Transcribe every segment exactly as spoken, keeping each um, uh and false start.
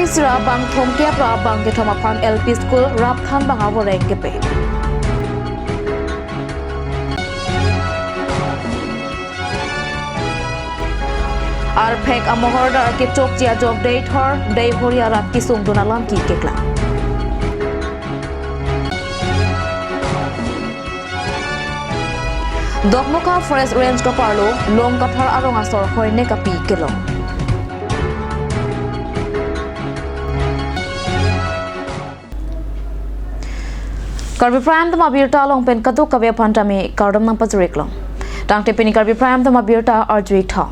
Sira bang thomkep ra bang kethom aphan L P school Rapthanbang avoreng kepe. Arphek amohor dar kechokche ajok deithor, deihori arat kesungdun alam keklang. Dokmoka Forest Range kaparlo, Longkathar arong asor hoine kapi kelong. Karbi Prime Time abirta along pen kadokave aphan tame kardom nangpajir-ik long. Tangte pini Karbi Prime Time abirta arju-ik tha.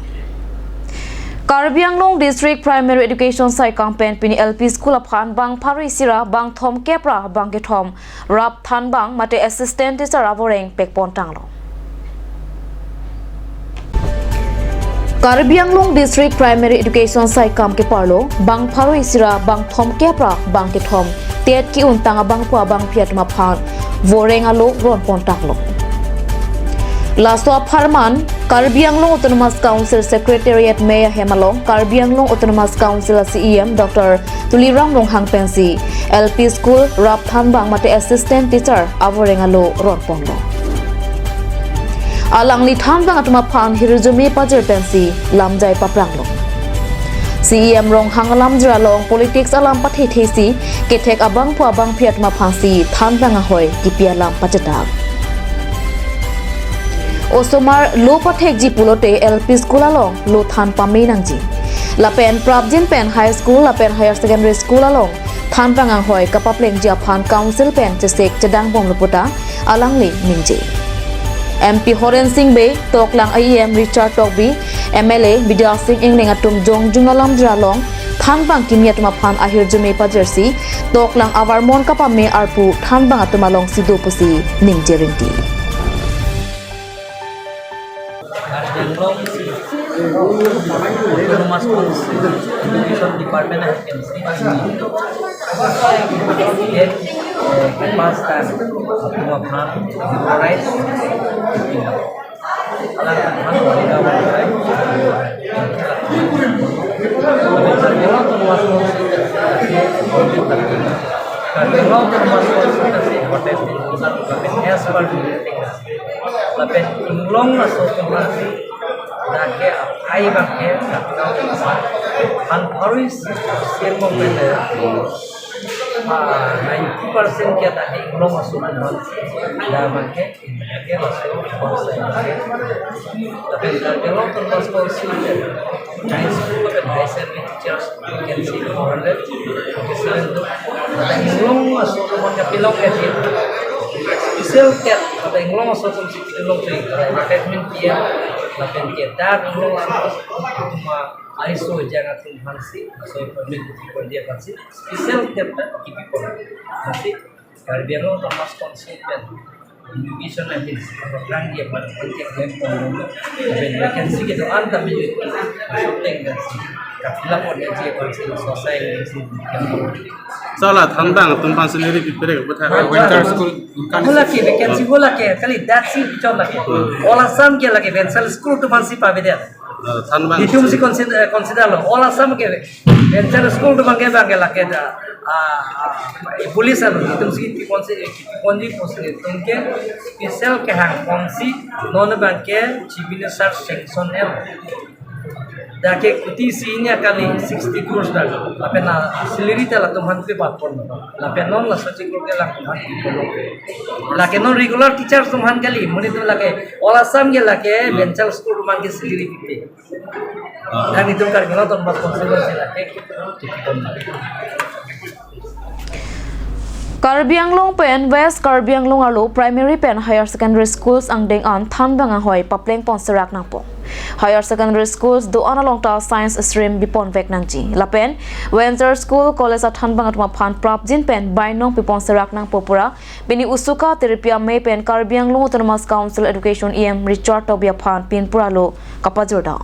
Karbi Anglong District Primary Education Saikam pen pini L P School aphan bang pharo isi ra bang thomkep ra bang kethom Rapthanbang mate assistant teacher avoreng pekpon tanglo. Karbi Anglong District Primary Education Saikam keparlo, bang pharo isi ra bang thomkep ra bang kethom TET ke-untang abangpo abangpi atum aphan voreng alo ronpon tanglo. Laso apharman Karbi Anglong Autonomous Council Secretariat Mei ahem along Karbi Anglong Autonomous Council a-C E M Doctor Tuliram Ronghang pensi L P School Rapthanbang mate assistant teacher avoreng alo ronponlo. Alangli thanbang atum aphan hirjume pajir pensi lamjai papranglo. C E M Ronghang alamjir along politics alam pathethesi kethek abangpo abangpi atum aphansi thanbang ahoi kipi alam pachethang. Osomar lo pathekji pulote L P school along lo than pame nangji. Lapen prapjin pen high school lapen higher secondary school along thanbang ahoi kapaplengji aphan council pen chesek chedang bomlo puta alangli ningje. M P Horen Sing Bey, Toklang a-E M Richard Tokbi, M L A Bidya Sing Engleng atum jongjung alamjir along thanbang kimi atum aphan ahirjume pajirsi Toklang avarmon kapame arpu thanbang atum alongsi do pusi ningje rinti. Karbi Anglong Autonomous Council Education Department ahem pensi eight, eh, class ten atum aphan memorize. Alang aphan memorize. Karbi Anglong Autonomous Council, Karbi Anglong Autonomous Council, as per lapen inglong laso atum aphansi dak ke aphai abang ke bang pharo isi ra bang kethom, ah, ninety percent ke dak ke inglong laso atum aphansi dak abang ke, dak ke laso atum aphansi. Lapen dak ke Karbi Anglong Autonomous Council high school lapen higher secondary teachers vacancy four hundred forty-seven do. Inglong laso atum aphan kapilong ke special TET, lapen inglong laso atum si kapilong ke recruitment P M, lapen ke dak inglong laso atum a-I S O jang atum aphansi, I S O permit di aphansi special TET ta kipipon. Aphansi Karbi Anglong Autonomous Council pen education ahin si program dia pada penting dia pon, lapen vacancy kedo-an tame shortage dan si kapilang pon dia aphansi sosai si. Sala thanbang atum aphan salary pipere ke butha. Winter school. Hala ke vacancy hala ke, kali dak si bichon lake. All Assam ke lake, Venchal school atum aphansi pavedet. Eh, thanbang. Itum si consider, eh, consider lo. All Assam ke Venchal school atum abang ke abang ke lake dak, ah, ah, eh, police alo. Itum si consider, eh, consider consider itum ke special kehang ponsi non abang ke Chief Minister sanction el. Dak ke kuti isi nya kali sixty crores dak. Lapen la salary ta latum aphan pipapon. Lapen non laso chiklo ke latum aphan pipon. Lake non regular teachers atum aphan kali, monit atum lake All Assam ke lake Venchal school atum aphan ke salary pipe. Dan itum Karbi Anglong Autonomous Council si lake. Karbi Anglong pen West Karbi Anglong arlo primary pen higher secondary schools angdeng an thanbang ahoi papleng pon serak nangpo. Higher secondary schools do-an along ta science stream bipon vek nangji. Lapen Venchal school college athanbang atum aphan prapjin pen bainong pipon serak nangpo pura pini Usuka Tiripia Mei pen Karbi Anglong Autonomous Council Education E M Richard Tokbi aphan pinpura lo kapajirda.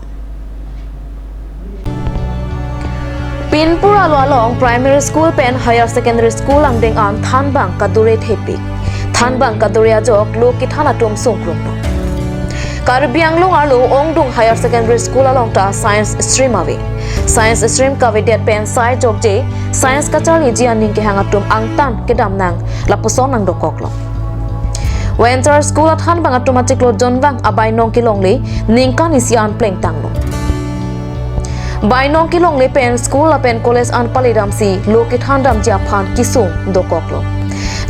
Pinpura lo along primary school pen higher secondary school angdeng an thanbang kadure thepik. Thanbang kadure ajok lo kethan atum sungkrung lo. Karbi Anglong arlo ongdung Higher Secondary School along ta Science Stream ave. Science Stream kavedet pen sai jokje, Science kacharliji aning kehang atum angtan kedam nang lapuson nangdokoklo. Venture School athanbang atum achiklo jonvang abainong kelongle ningkan isi an plengtanglo. Bainong kelongle pen school lapen college an paledamsi lo kethandamji aphan kesung dokoklo.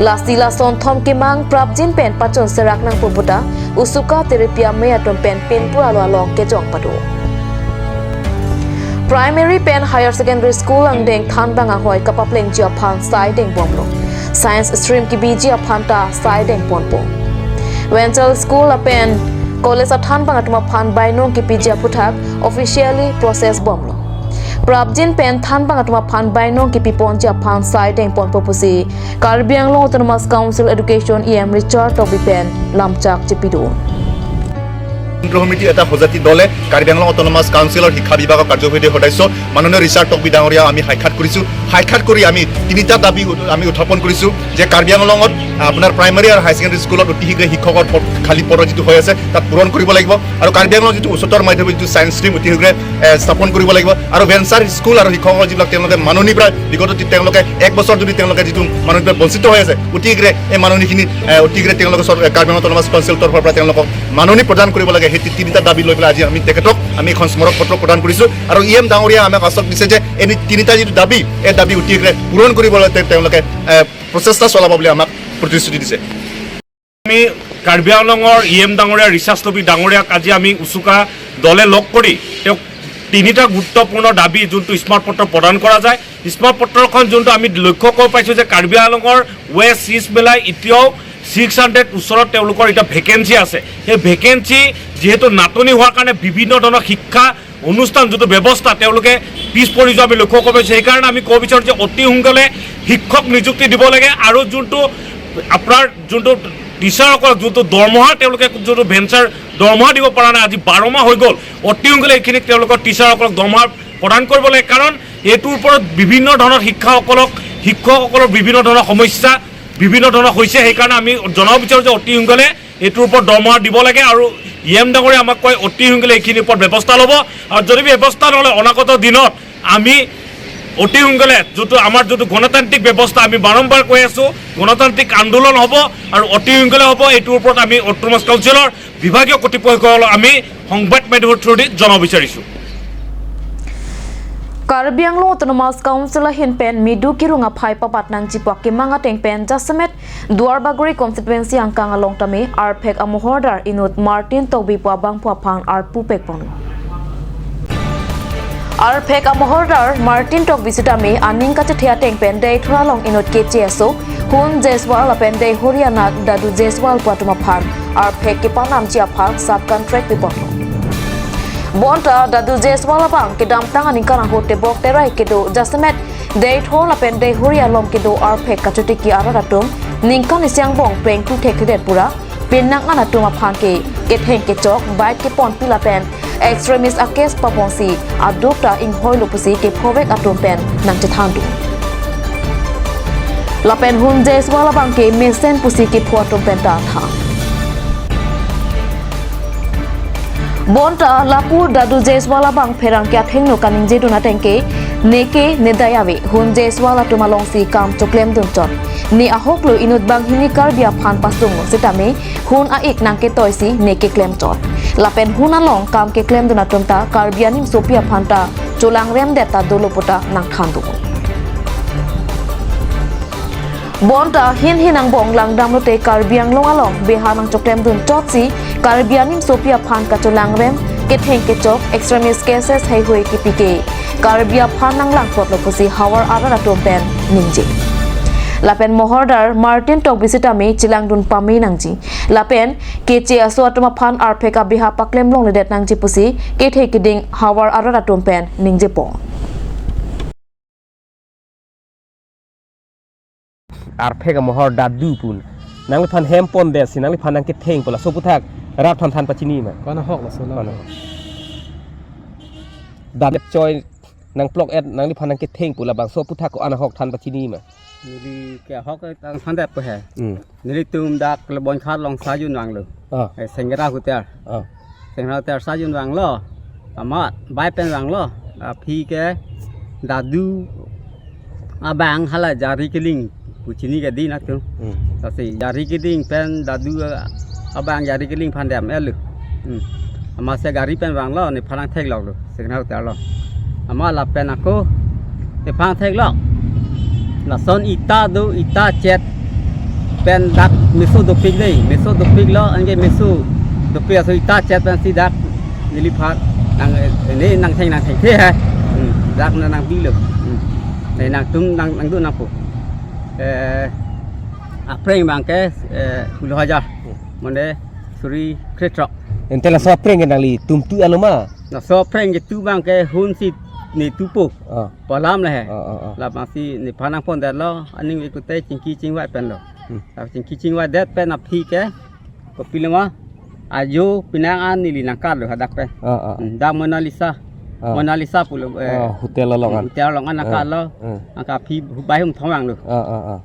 Lasi lason thom kemang prapjin pen pachun serak nangpo puta USUKA teripia me atum pen pinpur alo along kejong pado. Primary pen Higher Secondary School angdeng thanbang ahoi kapaplengji aphan sai dengbomlo. Science Stream kebiji aphan ta sai dengponpo. Venture School lapen college athanbang atum aphan bainong kepiji aphuthak officially process bomlo. Prapjin pen thanbang atum aphan bainong kepiponji aphan sai dengponpo pusi Karbi Anglong Autonomous Council Education E M Richard Tokbi pen lamchak chepidun. কেন্দ্ৰীয় সমিতিৰ এটা সজাতি দলে কাৰ্বি আংলং অট'নমাছ কাউন্সিলৰ শিক্ষা বিভাগৰ কাৰ্যবাহী সদস্য মাননীয় ৰিচাৰ্ড টকবি ডাঙৰীয়া আমি সাক্ষাৎ কৰিছো। সাক্ষাৎ কৰি আমি তিনিটা দাবী উত-, আমি উত্থাপন কৰিছো যে কাৰ্বি আংলঙত আপোনাৰ প্ৰাইমেৰী আৰু হাই ছেকেণ্ডেৰী স্কুলত অতি শীঘ্ৰে শিক্ষকৰ পদ, খালী পদ যিটো হৈ আছে, তাত পূৰণ কৰিব লাগিব আৰু কাৰ্বি আংলং যিটো উচ্চতৰ মাধ্যমিক যিটো ছায়েন্স ষ্ট্ৰীম অতি শীঘ্ৰে, এ, স্থাপন কৰিব লাগিব আৰু ভেঞ্চাৰ স্কুল আৰু শিক্ষকৰ যিবিলাক তেওঁলোকে মাননি প্ৰায় বিগত তি-, তেওঁলোকে এক বছৰ যদি তেওঁলোকে যিটো মাননি প্ৰায় বঞ্চিত হৈ আছে, অতি শীঘ্ৰে এই মাননিখিনি, এ, অতি শীঘ্ৰে তেওঁলোকে চৰ-, কাৰ্বি আংলং অট'নমাছ কাউন্সিলৰ তৰফৰ পৰা তেওঁলোকক মাননি প্ৰদান কৰিব লাগে। সেই তি-, তিনিটা দাবী লৈ পেলাই আজি আমি তেখেতক আমি এখন স্মাৰক পত্ৰ প্ৰদান কৰিছো আৰু ই এম ডাঙৰীয়া আমাক আশ্বাস দিছে যে এই তিনিটা যিটো দাবী, এই দাবী অতি শীঘ্ৰে পূৰণ কৰিবলৈ তে-, তেওঁলোকে, এ, প্ৰচেষ্টা চলাব বুলি আমাক প্ৰতিশ্ৰুতি দিছে। আমি কাৰ্বি আংলঙৰ ই এম ডাঙৰীয়া ৰিচাৰ্ড টকবি ডাঙৰীয়াক আজি আমি উচুকা দলে লগ কৰি তেওঁক তিনিটা গুৰুত্বপূৰ্ণ দাবী, যোনটো স্মাৰক পত্ৰ প্ৰদান কৰা যায়, স্মাৰক পত্ৰখন যোনটো আমি লক্ষ্য কৰিব পাইছো যে কাৰ্বি আংলঙৰ ৱেষ্ট ইষ্ট মিলাই এতিয়াও ছিক্স হাণ্ড্ৰেড ওচৰত তেওঁলোকৰ এতিয়া ভেকেঞ্চি আছে। সেই ভেকেঞ্চি যিহেতু নাটনি হোৱাৰ কাৰণে বিভিন্ন ধৰণৰ শিক্ষা অনুষ্ঠান যিটো ব্যৱস্থা তেওঁলোকে পিছ পৰি যোৱা আমি লক্ষ্য কৰিব পাইছো। সেইকাৰণে আমি ক'ব বিচাৰো যে অতি সোনকালে শিক্ষক নিযুক্তি দিব লাগে আৰু যোনটো আপোনাৰ যোনটো টিচাৰসকলক যোনটো দৰমহা তেওঁলোকে যোনটো ভেঞ্চাৰ দৰমহা দিব পৰা নাই, আজি বাৰ মাহ হৈ গ'ল, অতি সোনকালে এইখিনিক তেওঁলোকৰ টিচাৰসকলক দৰমহা প্ৰদান কৰিব লাগে। কাৰণ এইটোৰ ওপৰত বিভিন্ন ধৰণৰ শিক্ষাসকলক, শিক্ষকসকলৰ বিভিন্ন ধৰণৰ সমস্যা, বিভিন্ন ধৰণৰ হৈছে। সেইকাৰণে আমি জনাব বিচাৰো যে অতি সোনকালে এইটোৰ ওপৰত দৰমহা দিব লাগে আৰু ই এম ডাঙৰীয়া আমাক কয় অতি সোনকালে এইখিনিৰ ওপৰত ব্যৱস্থা ল'ব আৰু যদি ব্যৱস্থা নলয় অনাগত দিনত আমি অতি সোনকালে যিটো আমাৰ যিটো গণতান্ত্ৰিক ব্যৱস্থা আমি বাৰম্বাৰ কৈ আছো, গণতান্ত্ৰিক আন্দোলন হ'ব আৰু অতি সোনকালে হ'ব। এইটোৰ ওপৰত আমি অট'নমাছ কাউন্সিলৰ বিভাগীয় কৰ্তৃপক্ষসকলক আমি সংবাদ মাধ্যমৰ থ্ৰুদি জনাব বিচাৰিছো। Karbi Anglong Autonomous Council ahin pen midu kirung aphai papat nangji pu akemang ateng pen jasemet Duarbagori constituency angkang along tame arphek amohordar inut Martin Tokbi pu abangphu aphan arpu pekpon. Arphek amohordar Martin Tokbi sitame aning kachethe ateng pen Deithor along inut K J Aso, Hun Jaiswal lapen Deihori anak Dadu Jaiswal pu atum aphan arphek kepanamji aphan sub contract pipon. Bonta Dadu Jaiswal abang kedamtang aningkan ahut tebok terai kedo jasemet Deithor lapen Deihori along kedo arphek kachotiki arat atum ningkan isi angbong prengtu thekthedet pura penang an atum aphan ke ketheng kechok bike keponpi lapen extremist a-case paponsi aduk ta inghoilo pusi kephovek atum pen nangchethandun. Lapen Hun Jaiswal abang ke mesen pusi kepho atum pen ta than. Bonta lapu Dadu Jaiswal abang pherangke athengno kaningjedun ateng ke neke nedai ave, Hun Jaiswal atum alongsi kam choklemdun chot. Ne ahoklo inut banghini Karbi aphan pasunglo sitame Hun a-ik nangketoisi ne keklemchot. Lapen Hun along kam keklemdun atum ta Karbi animsopi aphan ta cholangremdet ta dolo puta nangthandun. Bonta hin hin angbong langdamlote Karbi Anglong along beha nangchoklemdun chotsi Karbi animsopi aphan kacholangrem, ketheng kechok, extremist cases heihui kepike Karbi aphan nanglangpotlo pusi havar arat atum pen ningje. Lapen mohordar Martin Tokbi sitame chelangdun pame nangji. Lapen K J Aso atum aphan arphek abeha paklem longledet nangji pusi kethe keding havar arat atum pen ningjepon. Arphek amohor Dadu pun. Nangliphan hem pondetsi nangliphan nangketheng pu laso aputhak rat aphan than pachini ma? Ko-an ahok laso lo? Ko-an ahok? Dadu choi nangplok et nangliphan nangketheng pu labangso aputhak ko-an ahok than pachini ma? Neli ke ahok tang thandet pu he. Hmm. Nelitum dak Lebonkhar along sa-un vanglo. Ah. Eh, Sengera Hotel. Ah. Sengkra Hotel arsa jun vanglo. Amat bai pen vanglo. Aphi ke Dadu abang hala Jari Kiling pu chini ke di nangtum. Hmm. Lasi Jari Kiling pen Dadu, eh, abang Jari Kiling aphan dem-et lo. Hmm. Amatsi gari pen vanglo, nephan nangthekloklo, Sengkra Hotel along. Amat lapen ako nephan theklok. Lason ita do, ita chet pen dak meso dopik dei, meso dopiklo, anke meso dopik aso ita chet pensi dak neliphan nang, eh, ne nangtheng nangthengthe he. Hmm, dak na nangbilo. Hmm. Ne nangtum nang, nangdun nangpo. Eh, apreng abang ke, eh, puluh hajar. Hmm. Mane suri krethrok. Ante laso apreng ke nanglitum tu-etlo ma? Laso apreng ketu abang ke hunsi netupo. Ah. Pu alam le he. Ah, ah, ah. Labangsi nephan nangpondetlo, aning ve kute chingki chingvai penlo. Hmm. Lasi chingki chingvaidet pen aphi ke kopilo ma, ajo penang an neli nangkatlo hadak pen. Ah, ah. Hmm, dak Mona Lisa. Ah. Mona Lisa pulo, eh, ah, hotel along an. Hotel along an, ah, nangkatlo. Ah. Anke aphi bai hum thomanglo. Ah, ah, ah.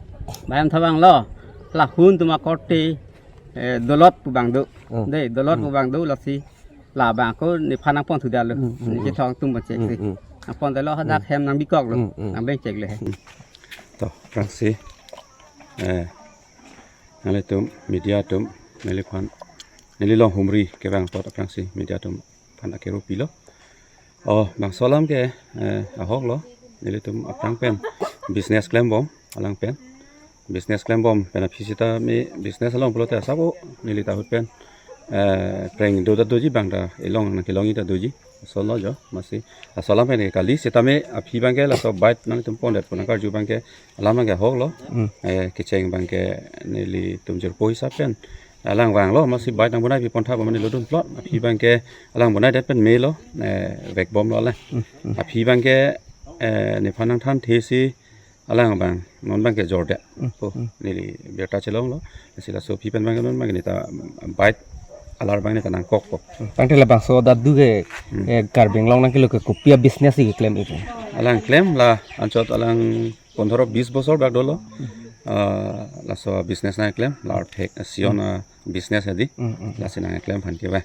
Bai hum thomanglo. Lahun atum akorte, eh, Dolot pu abang do. Ah. Dei, Dolot, hmm, pu abang do, lasi labang ako nephan nangponthudetlo. Hmm, hmm, ne, hmm, kethong atum bang chek, hmm, si. Hmm. Nangpondetlo hadak, hmm, hem nangbikoklo. Hmm, hmm. Nangbeng cheklo he. Hmm. To, aphrangsi, eh, nanglitum media atum neliphan, neli along humri kevang apot aphrangsi media atum aphan akero pilo. Oh, bangso alam ke, eh, ahoklo. Nelitum aphrang pen business klembom alang pen. Business klembom pen aphi sitame business along pulote asap o neli ta ahut pen, eh, preng do ta doji, bang ta elong nangkelongji ta doji. Solo jo, amatsi laso alam pen kali, sitame aphi abang ke laso bike nangtum pondet pu nangkarju abang ke alam abang ke ahoklo. Hmm. Eh, kecheng abang ke nelitum jirpo hisap pen alang vanglo, amatsi bike nangbonai pi pontha ba mane lodun plot. Aphi abang ke alang bonaidet pen melo, eh, vekbomlo alang. Hmm, hmm. Aphi abang ke, eh, nephan nangthanthesi alang abang non abang ke jordet. Hmm, po, hmm. Neli birta chelonglo. Lasi laso aphi pen abang non abang neta bike alar abang neta nangkokpo. Hmm. Tangte labangso Dadu ke, hmm, eh, Karbi Anglong nangkelo ke kopi abusiness si keklem-iklo? Alang klem la anchot alang pondro bis bosor bak dolo. Hmm. Ah, laso business nangklem, la arphek, eh, Sion, hmm, ah, business adi. Hmm, hmm, hmm. Lasi nangklem aphan ke ba.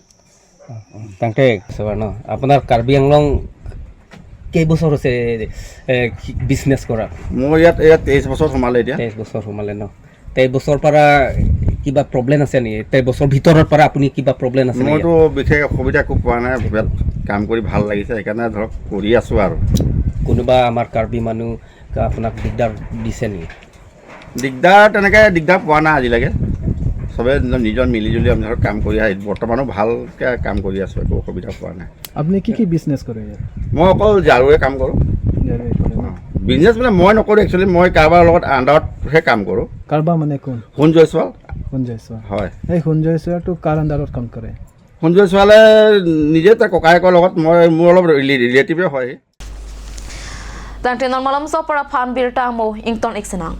Tangte, Subarno, আপোনাৰ কাৰ্বি আংলং কেইবছৰ হৈছে, এ, কি-, বিজনেছ কৰা? মোৰ ইয়াত, ইয়াত তেইছ বছৰ সোমালে এতিয়া। তেইছ বছৰ সোমালে ন? তেইছ বছৰ পৰা কিবা প্ৰব্লেম আছে নেকি? তেইছ বছৰ ভিতৰৰ পৰা আপুনি কিবা প্ৰব্লেম আছে নেকি? মইতো বিশেষ অসুবিধা একো পোৱা নাই। ইয়াত কাম কৰি ভাল লাগিছে, সেইকাৰণে ধৰক কৰি আছোঁ আৰু। কোনোবা আমাৰ কাৰ্বি মানুহ আপোনাক দিগদাৰ দিছে নেকি? দিগদাৰ, তেনেকে দিগদাৰ পোৱা নাই আজিলৈকে। চবে একদম নিজৰ মিলি জুলি আমি ধৰক কাম কৰি আহি বৰ্তমানো ভালকে কাম কৰি আছোঁ, একো অসুবিধা পোৱা নাই। আপুনি কি কি বিজনেছ কৰে ইয়াত? মই অকল ঝাৰুৱে কাম কৰোঁ। ঝাৰুৱে কৰে ন? অ, বিজনেছ মানে মই নকৰোঁ, একচুৱেলি মই কাৰোবাৰ লগত আণ্ডাৰতহে কাম কৰোঁ। কাৰোবাৰ মানে কোন? সোণ জয়ছোৱাল। সোণ জয়ছোৱাল। হয়। এই সোণ জয়ছোৱালটো কাৰ আণ্ডাৰত কাম কৰে? সোণ জয়ছোৱালে নিজে তাৰ ককায়েকৰ লগত, মই, মোৰ অলপ ৰিলে-, ৰিলেটিভে হয়। Tangte non malomso apor aphan birta amo ington-ik sinang.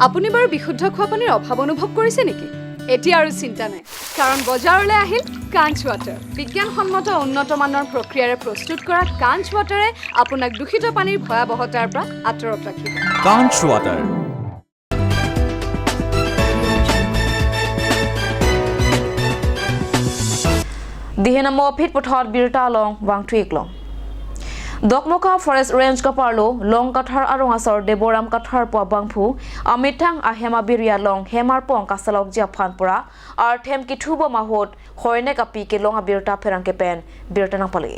আপুনি বাৰু বিশুদ্ধ খোৱা পানীৰ অভাৱ অনুভৱ কৰিছে নেকি? এতিয়া আৰু চিন্তা নাই, কাৰণ বজাৰলৈ আহিল কাঞ্চ ৱাটাৰ। বিজ্ঞানসন্মত উন্নত মানৰ প্ৰক্ৰিয়াৰে প্ৰস্তুত কৰা কাঞ্চ ৱাটাৰে আপোনাক দূষিত পানীৰ ভয়াৱহতাৰ পৰা আঁতৰত ৰাখিব। Kanch Water. Dihen amo aphi puthot birta along vangthu-iklong. Dokmoka Forest Range kaparlo Long Kathar arong asor Deboram Kathar pu abangphu amethang ahem abiri along hem arpong kasalokji aphan pura arthem kithubom ahut hoinek api kelong abirta pherangke pen birta nangpale.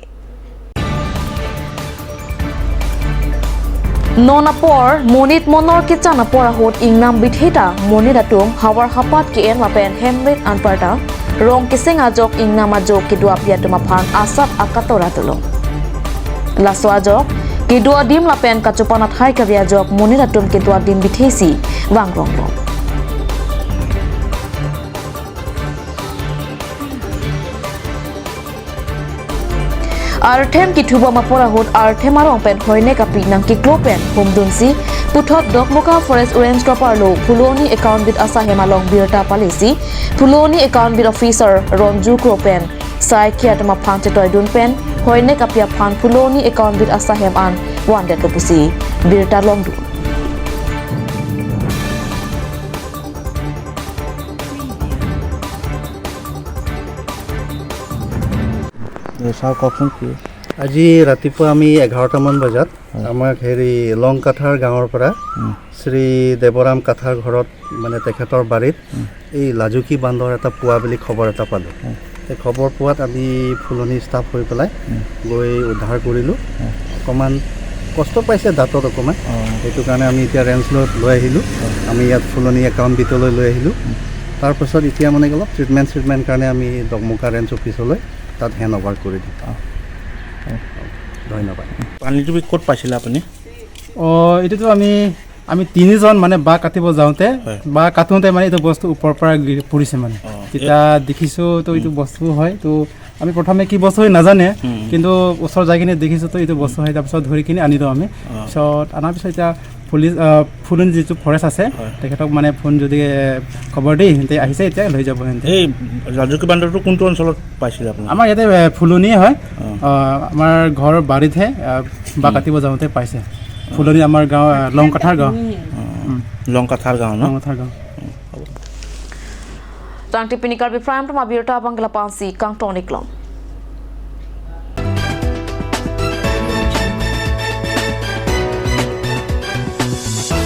Non apor monit monor kechan apor ahut ingnam bitheta monit atum havar hapat ke-en lapen hemrit anparta rong keseng ajok ingnam ajok kedo api atum aphan asat akatora dolo. Laso ajok kedo adim lapen kachopan athai kave ajok monit atum kedo adim bithesi vangronglo. Arthem kithubom apor ahut arthem arong pen hoinek api nangkeklo pen humdunsi puthot Dokmoka Forest Range kaparlo Phuloni Account Bit asahem along birta palesi Phuloni Account Bit Officer Ronju Kro pen saikia atum aphan chetoidun pen hoinek api aphan Phuloni Account Bit asahem an vandetlo pusi birta longdun. Sir, কওকচোন কি? আজি ৰাতিপুৱা আমি এঘাৰটামান বজাত হয়। আমাক হেৰি লং কাথাৰ গাঁৱৰ পৰা উম। শ্ৰী দেৱৰাম কাথাৰ ঘৰত, মানে তেখেতৰ বাৰীত উম। এই লাজুকী বান্দৰ এটা পোৱা বুলি খবৰ এটা পালোঁ। উম। এই খবৰ পোৱাত আমি ফুলনি ষ্টাফ হৈ পেলাই উম। গৈ উদ্ধাৰ কৰিলোঁ। উম। অকণমান কষ্ট পাইছে দাঁতত অকণমান, অ। সেইটো কাৰণে আমি এতিয়া ৰেঞ্জলৈ লৈ আহিলোঁ। অ। আমি ইয়াত ফুলনি একাউণ্ট বিটলৈ লৈ আহিলোঁ। উম। তাৰপাছত এতিয়া মানে অলপ ট্ৰিটমেণ্ট ট্ৰিটমেণ্ট কাৰণে আমি ডকমকা ৰেঞ্জ অফিচলৈ তাত হেণ্ড অভাৰ কৰি দিম। অ। ধন্যবাদ। পানীটো ক'ত পাইছিলে আপুনি? অ, এইটোতো আমি, আমি তিনিজন মানে বাঁহ কাটিব যাওঁতে, হয়। বাঁহ কাটোঁতে মানে এইটো বস্তু ওপৰৰ পৰা গি-, পৰিছে মানে। অ, তেতিয়া দেখিছোঁ তো এইটো উম। বস্তু হয়। তো আমি প্ৰথমে কি বস্তু হয় নাজানে, উম। কিন্তু ওচৰত যাই কিনে দেখিছোঁ তো এইটো বস্তু হয়। তাৰপিছত ধৰি কিনে আনিলোঁ আমি। অ। পিছত অনাৰ পিছত এতিয়া পুলিচ, আহ, ফুলনি যিটো ফৰেষ্ট আছে, হয়। তেখেতক মানে ফোন যদি, এ, খবৰ দি সিহঁতে আহিছে, এতিয়া লৈ যাব সিহঁতে। এই লাজুকী বান্দৰটো কোনটো অঞ্চলত পাইছিলে আপুনি? আমাৰ ইয়াতে, এ, ফুলনিয়ে হয়। অ। আহ, আমাৰ ঘৰৰ বাৰীতহে, আহ, বাঁহ উম। কাটিব যাওঁতে পাইছে। ফুলনি আমাৰ গাঁও, আহ, লংকাথাৰ গাঁও। অ। উম। লংকাথাৰ গাঁও ন? লংকাথাৰ গাঁও। উম, হ'ব। Tangte pini Karbi Prime Time abirta abang ke lapu-ansi kangton-iklong.